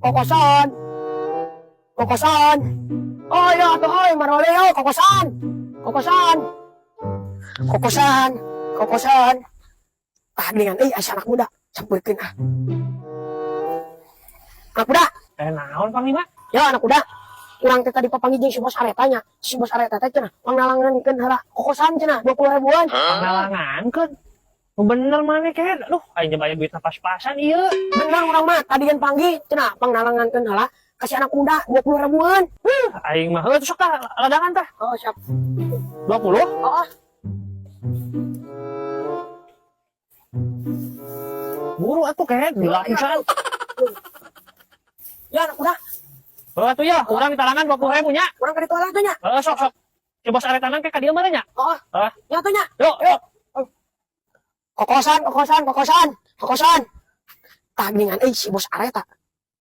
Kokosan. Kokosan. Oh ya atuh euy, marole yo kokosan. Kokosan. Kokosan. Kokosan. Ah, geningan euy, asa anak muda. Sampeurkeun ah. Anak muda. Eh, naon, Panglima? Ya, anak muda. Urang teh tadi papanggih jeung si bos areta nya. Si bos areta teh cenah pangnalangankeun heula kokosan cenah 20 ribuan. Pangnalangankeun. Nu bener maneh, Ked? Aduh, aing bayar duitna pas-pasan ieu. Bener urang mah, tadi kan panggih cenah pangnalangankeun heula ka si anak muda 20 ribuan. Aing mah heuh, sok tah ladangan tah. Oh, siap. 20? Oh. Buru atuh, Ked, gila pisan. Ya, anak muda. Heuh atuh ya, urang ditalangan 20 ribu nya. Urang ka ditu lah tuh nya. Heuh, sok sok. Si bos aretanan ke ka dieu mah nya. Oh. Ah. Ya tuh nya. Yuk, yuk. Kokosan, kokosan, kokosan, kokosan. Tah, geningan euy si bos areta.